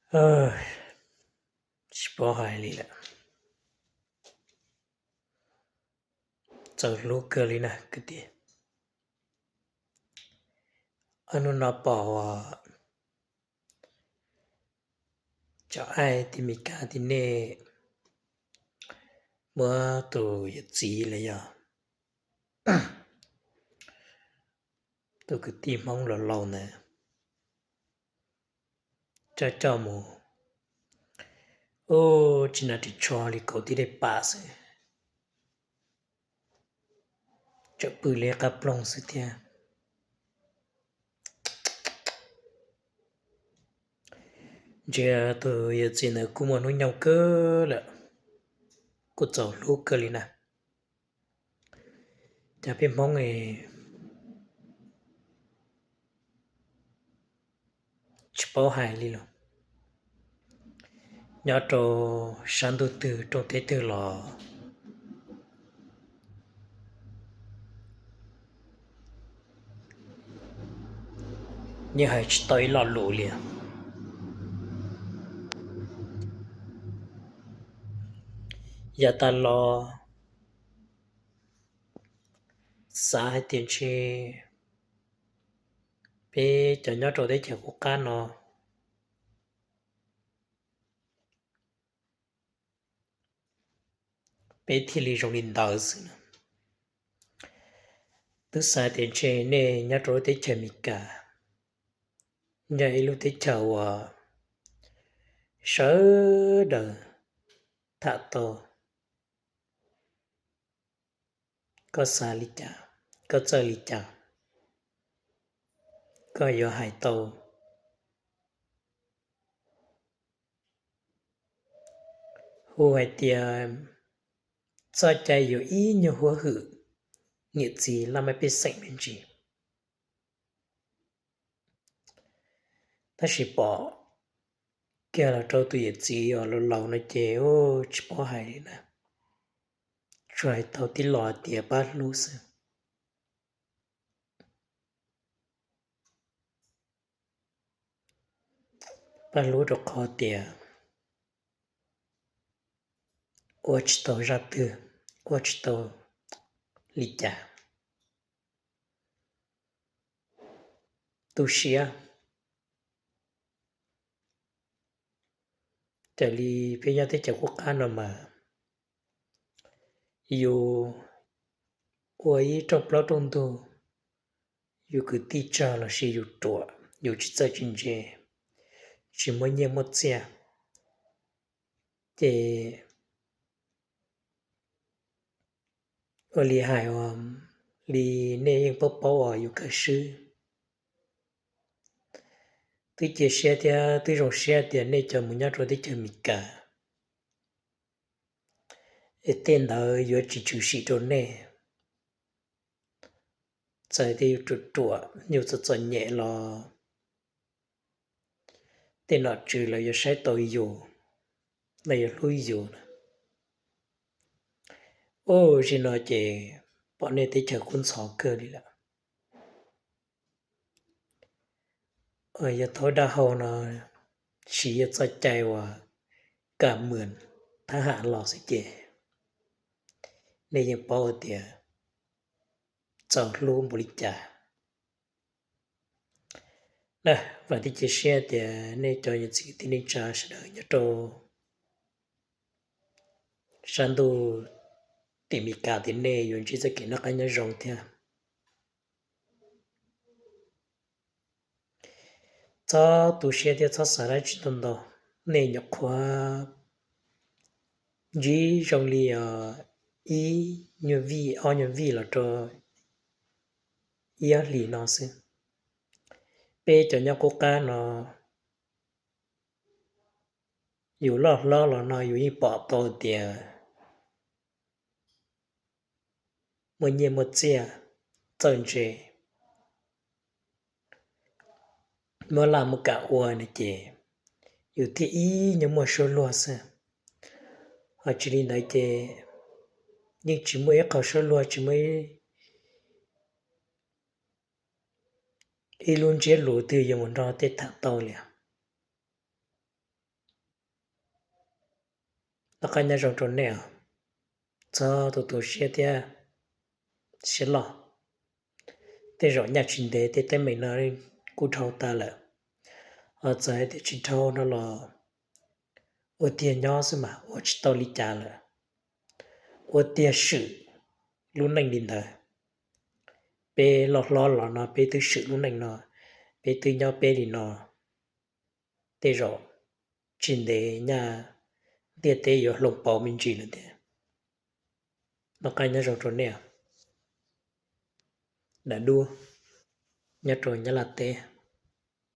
Tsis paub hais li lawm. Txaus hlub kawg li na kwv tij. Ob hnub no pom cov aib tim Meskas tim nej muab tus yawm txiv los yog tus kwv tij Hmoob laus laus ntawd coj coj mus ua tsis nas ris tsho li kaum tib dej pam xwb, tseem pw li qab ploog xwb thiab. Ntsia tus yawm txiv ntawd kuj muaj hnub nyoog kawg lawm, kuj txaus hlub kawg li na. Cas peb Hmoob tsis paub hais li los, nyob rau sab ntuj twg rooj teb twg los yeej hais tsis tau ib lo lus li. Yav tas los xav hais tias ntshe peb cov nyob rau teb chaws qub qab no peb thiaj li zoo li ntawd xwb na. Twb xav tias ntshe nej nyob rau lub teb chaws Amelikas yog ib lub teb chaws uas sawv daws tham tau. Koj xav li cas, koj txawj li cas, koj yuav hais tau. Hu hais tias txoj cai yuav ib nyuag huab hwm niam txiv laj mej pej xeem me ntsis. Tab sis pom kiag los rau tus yawm txiv uas laus laus no ces tsis paub hais li na, tsuas hais tau tib lo tias pab hlub xwb. Pab hlub rau qhov tias ua tsis tau zaj twg, ua tsis tau li cas, tu siab. Raws li peb nyob teb chaws qub qab no mas yus ua ib rooj plaub rooj ntug, yus kwv tij tsawg los sis yus ruam, yus tsis txawj tsis ntse, tsis muaj nyiaj muaj txiaj, ces ua li hais ua li nej yeej paub paub uas yus kawg swb. Twb cia siab thiab twb zoo siab tias nej cov mus nyob rau teb chaws Amelikas es tej ntawd yuav tsis tshwm sim rau nej. Txawm tias yus ruam ruam, yus txom txom nyem los tej nom tswv lawv yuav saib tau yus, lawv yuav hlub yus na. Ua zim no ces pom nej teb chaws kub ntxhov kawg li lawm. Yog thaub dab hau no siv yog txoj cai uas kam mws thab ham los xwb ces nej yeej paub tias txaus hlub npaum li cas. Na, vam thiab cia siab tias nej cov niam txiv kwv tij neej tsa sawv daws nyob rau sab ntuj tim Amelikas tim nej yuav ntsib txoj kev noj qab nyob zoo thiab. Txhob tu siab thiab txhob xav dab tsi ntau ntau. Nej nyuam qhuav ntsib zoo li ib nyuag vij ob nyuag vij los rau ib ob hlis no xwb. Peb cov nyob qub qab no yus loj hlob los no yus yeej pom tau tias muaj nyiaj muaj txiaj, txawj ntse, muaj laj muaj kam ua no ces yus thiaj ib nyuag muaj suab luag xwb. Ho tsis li ntawd ces yeej tsis muaj ib qho suab luag, tsis muaj ib lub ntsiab lus twg yuav mus nrog tej tham tau li. Noj qab nyob zoo rau nej os, txhob tu tu siab thiab siab loj. Tej zaum nyaj tsis ntev tej teeb meem no kuj dhau tas lawm, ho txawm hais tias tsis dhau no los ua tiag nyob xwb mas ua tsis tau li cas lawm. Ua tiag swm lub neej li ntawd. Peb loj hlob los no peb twb swm lub neej no, peb twb nyob peb li no, tej zaum tsis ntev nyaj ntiaj teb yuav hloov pauv me ntsis lawm thiab. Noj qab nyob zoo rau nej, dav duab nyob rau Nyab Laj teb.